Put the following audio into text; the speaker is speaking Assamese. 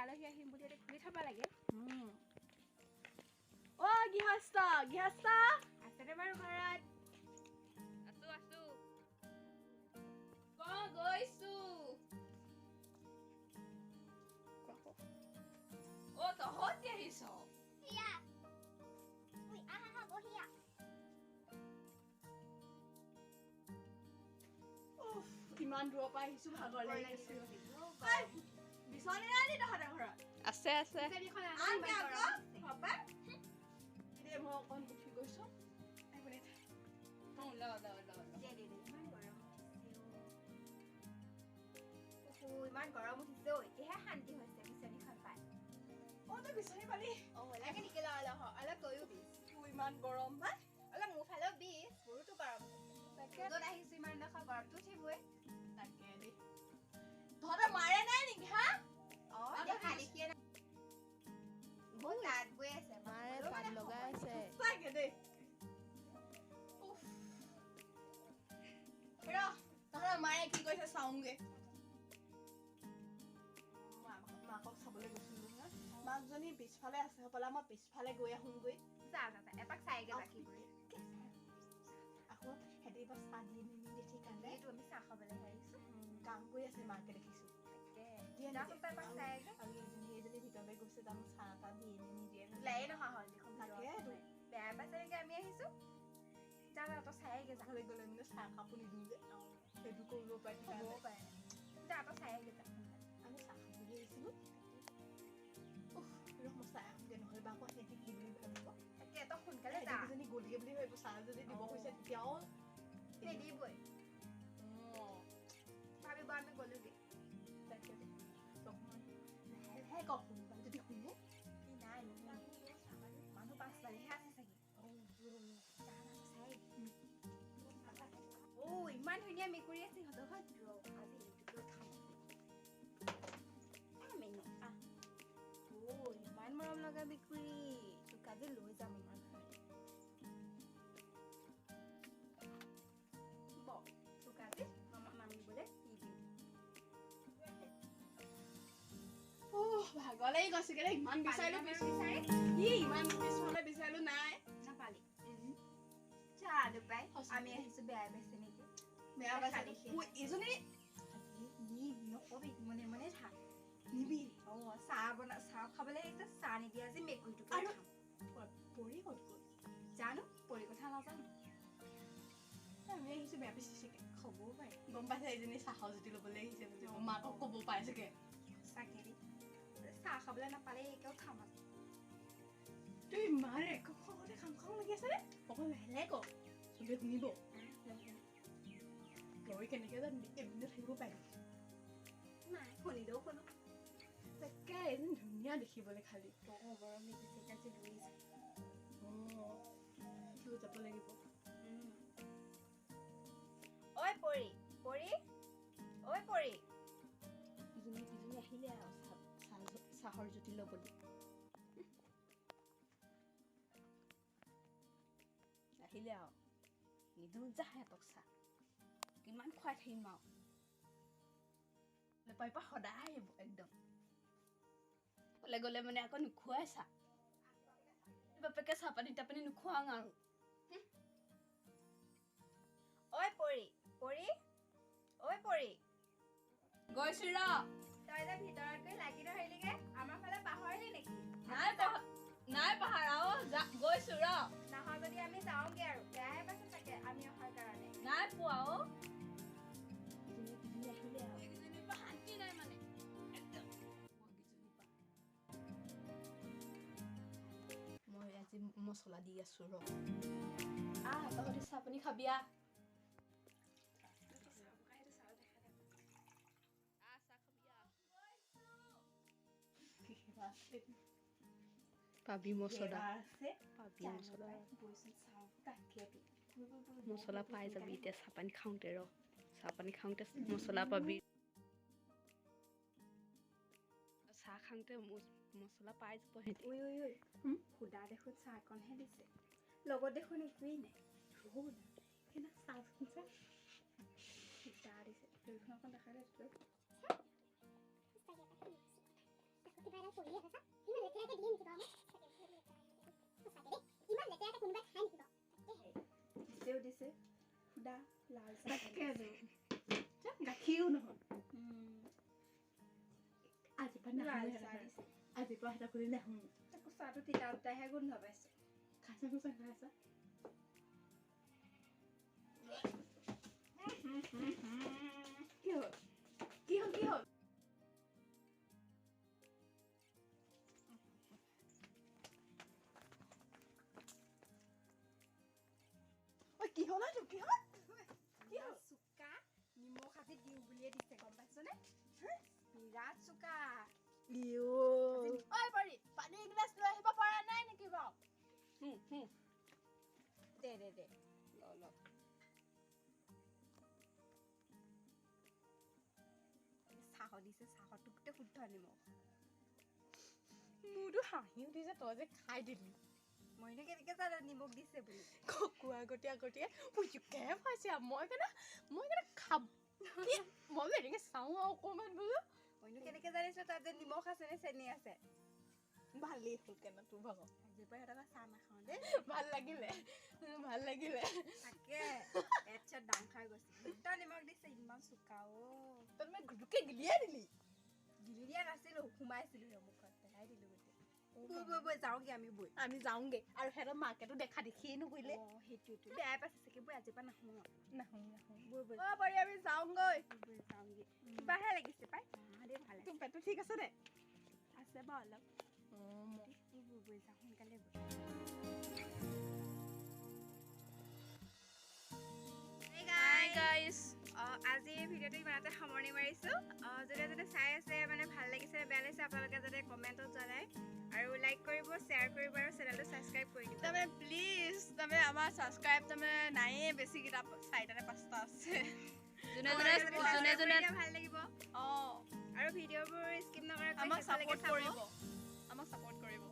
আলহী আহিম বুলি খুলি থব লাগে। অ গৃহস্থ গৃহস্থ আছেনে বাৰু ঘৰত? আছো আছো, ক গৈছো। অ তহঁতি আহিছ? ইমান দূৰৰ পৰা আহিছো, ভাগৰ লাগি গৈছে। বিচনী নাই নি তহঁতৰ ঘৰত? আছে আছে। মই অকণ উঠি গৈছো। ইমান গৰম উঠিছে, এতিয়াহে শান্তি হৈছে বিচনীখন পাই। অ তই বিচনী পালি? অ লাগে নেকি? ল অলপ অলপ তয়ো বিচ। ইমান গৰম পাই, অলপ মোৰ ফালেও বিচ, মোৰোতো গৰম উঠিছে। য'ত আহিছো ইমান ডোখৰ গৰমটো উঠিবই। তাকে দেই। তহঁতৰ মাৰে নাই নেকি? হা অ দেখা দেখিয়ে নাই, বহুত তাঁত বৈ আছে, মাৰে পাত লগাই আছে। সঁচাকে দেই। ৰ তহঁতৰ মায়ে কি কৈছে চাওঁগে। মাকক চাবলৈ গৈছিলো নহয়, মাকজনী পিছফালে আছে হ'বলা, মই পিছফালে গৈ আহোঁগৈ। যা যা যা, এপাক চাইগে যা কি কৰি। আকৌ সিহঁতি বা চাহ দিয়ে নিদিয়ে ঠিক নাই। এইটো আমি চাহ খাবলৈ আহিছো, কাম কৰি আছে মাকে দেখিছো। আৰু এইজনী ভিতৰলৈ গৈছে, জানো চাহ এটা দিয়ে নে নিদিয়ে। ওলায়ে নহা হ'ল দেখোন। বেয়া পাইছে নেকি আমি আহিছো? যা যা তই চাইগে যা। ঘৰলৈ গ'লে মানে চাহ কাপো নিদিওঁ যে, সেইটো কৰিব পাৰে, হ'ব পাৰে। যা তই চাইগে যা। আমি চাহ খাবলৈ আহিছিলো। ৰ মই চাই আহোঁগে, নহ'লে বা আকৌ সিহঁতি কি বুলি ভাবিব। তাকে তই সোনকালে যা। সেইকেইজনী গ'লগে বুলি ভাবিব। চাহ যদি দিব কৈছে তেতিয়াও নিদিবই, ভাবিব আমি গ'লোগে। তাকে অকণমান লাহে লাহে ক, কোনোবাই যদি শুনে। নাই মানুহ পাঁচজনীহে আছে চাগে। অ ইমান ধুনীয়া মেকুৰী আছে সিহঁতৰ ঘৰত। ৰ আজি এইটোকে খাম। মেনু আহ। অ ইমান মৰম লগা মেকুৰী, তোক আজি লৈ যাম আমাৰ ঘৰলৈ। ব তোক আজি মামা মামিবলৈ নিদিওঁ। ভাগৰ লাগি গৈছে। ইমান বিচাৰিলো, বিচাৰি ইমান পিছফালে বিচাৰিলো, নাই নাপালি। জানো পাই আমি আহিছো, বেয়া পাইছে নেকি? বেয়া পাইছে এইজনী। নকবি, মনে মনে থাক। নিবি। অ চাহ বনা, চাহ খাবলৈ আহিছে, চাহ নিদিয়া আজি মেকুৰীটোকে আৰু পৰি ক'ত গ'ল জানো? পৰি কথা নাজানো। আমি আহিছো বেয়া পাইছে চাগে, হ'বও পাৰে। গম পাইছে এইজনী চাহৰ জুতি ল'বলৈ আহিছে বুলি, মাকক ক'ব পাৰে চাগে। সঁচাকে দেই, চাহ খাবলৈ নাপালে একেও খাম আজি। তই ইমান একো খঙতে খাম খাম লাগি আছে নে? অকণ লাহে লাহে ক, চবে শুনিব। তই কেনেকে জানিবি এদিনো থাকিব পাৰিবি? নাই শুনিলেও শুনো। তাকে এদিন ধুনীয়া দেখিবলৈ খালি। গৰম লাগিছে, আজি লৈ লৈ যাব লাগিব। ঐ পৰি পৰি, ঐ পৰি। ইজনী ইজনী আহিলে আৰু চাহৰ জুতি ল'বলৈ আহিলে আৰু। নিদিওঁ যা সিহঁতক চাহ, কিমান খুৱাই থাকিম আৰু। পাৰিবা সদায় আহিব একদম। ক'লে গ'লে মানে আকৌ নোখোৱাই চাহ। বাপেকে চাহ পানী তাপানী নোখোৱাং আৰু। ঐ পৰি পৰি, ঐ পৰি। গৈছো ৰ। তই যে ভিতৰত গৈ লাগি ধৰিলিগে, আমাৰ ফালে পাহৰিলি নেকি? নাই নাই পাহৰা অ, গৈছো ৰ। নহয় যদি আমি যাওঁগে আৰু, বেয়াহে পাইছে চাগে আমি অহাৰ কাৰণে। নাই পোৱা অ। এইকেইজনীৰ পৰা শান্তি নাই মানে একদম। মই আজি মছলা দি আছো ৰ। আহ তহঁতি চাহ পানী খাবি আহ। পাবি মছলা, পাবি মছলা, মছলা পাই যাবি এতিয়া। চাহপানী খাওঁতে ৰ, চাহপানী খাওঁতে মছলা পাবি। চাহ খাওঁতে মছলা পাই যাব সিহঁতি। ঐ ঐ ঐ, সুদা দেখোন চাহকণহে দিছে, লগত দেখোন একোৱেই নাই। সুদা দিছে, অকণ দেখাই দিছোঁ। দিছেও দিছে সুদা লাল চাহ, গাখীৰো নহয়। আজিৰ পৰা লাল চাহ দিছে। আজিৰ পৰা সিহঁতৰ খুলি নাহোঁ। তাকো চাহটো তিতা তিতাহে গোন্ধ পাইছে। খাইছা খাইছা খাইছা। কি হ'ল কি হ'ল কি হ'ল? কি হ'ল কি হ'ল কি হ'ল? চুকা নিমখ আজি দিওঁ বুলিয়ে দিছে, গম পাইছনে? বিৰাট চুকা। ঐ পৰি, পানী এগিলাচ লৈ আহিব পৰা নাই নেকি বাৰু? দে দে দে, ল ল। চাহ দিছে, চাহটো গোটেই শুদ্ধ নিমখ। মোৰতো হাঁহি উঠিছে, তই যে খাই দিলি। মইনো কেনেকে জানো নিমখ দিছে বুলি? কোৱা আগতীয়া আগতীয়া পুজুকে পাইছে। মই কেনে মই কেনে খাব, মই বোলো এনেকে চাওঁ আৰু অকণমান বোলো। মইনো কেনেকে জানিছো তাত যে নিমখ আছে নে চেনি আছে? ভালেই হ'ল কেনে তোৰ ভাগৰ। আজিৰ পৰা সিহঁতৰ চাহ নাখাওঁ দেই। ভাল লাগিলে, ভাল লাগিলে। তাকে পেট চেট ডাং খাই গৈছে। দুটা নিমখ দিছে, ইমান চোকা অ'। তই মানে গুটুকে গিলিয়াই দিলি? গিলি দিয়া নাছিলো, সোমাইছিলো মুখত পেলাই দিলো গোটেই। বৈ বৈ বৈ, যাওঁগে আমি, বৈ। আমি যাওঁগে আৰু সিহঁতৰ মাকেতো দেখা দেখিয়ে নকৰিলে। সেইটোৱেতো বেয়াই পাইছে চাগে। বৈ, আজিৰ পৰা নাহোঁ। নাহোঁ নাহোঁ। বৈ বৈ। অ' পৰি, আমি যাওঁগৈ। বৈ, যাওঁগে। কিবাহে লাগিছে পাই দেই। ভাল। তোৰ পেটটো ঠিক আছে দে? আছে বাৰু অলপ। বৈ বৈ, যাওঁ সোনকালে বৈ। আজি এই ভিডিঅ'টো ইমানতে সামৰণি মাৰিছোঁ। যদি যদি চাই আছে, মানে ভাল লাগিছে বেয়া লাগিছে আপোনালোকে যাতে কমেণ্টত জনায়, আৰু লাইক কৰিব, শ্বেয়াৰ কৰিব আৰু চেনেলটো ছাবস্ক্ৰাইব কৰি দিব। তাৰমানে প্লিজ, তাৰমানে আমাৰ ছাবস্ক্ৰাইব তাৰমানে নায়েই বেছি, কিতাপ 4টা নে 5টা আছে। যোনে যোনে যোনে যোনে ভাল লাগিব। অঁ, আৰু ভিডিঅ'বোৰ স্কিপ নকৰাকৈ আমাক ছাপোৰ্ট কৰিব, আমাক ছাপোৰ্ট কৰিব।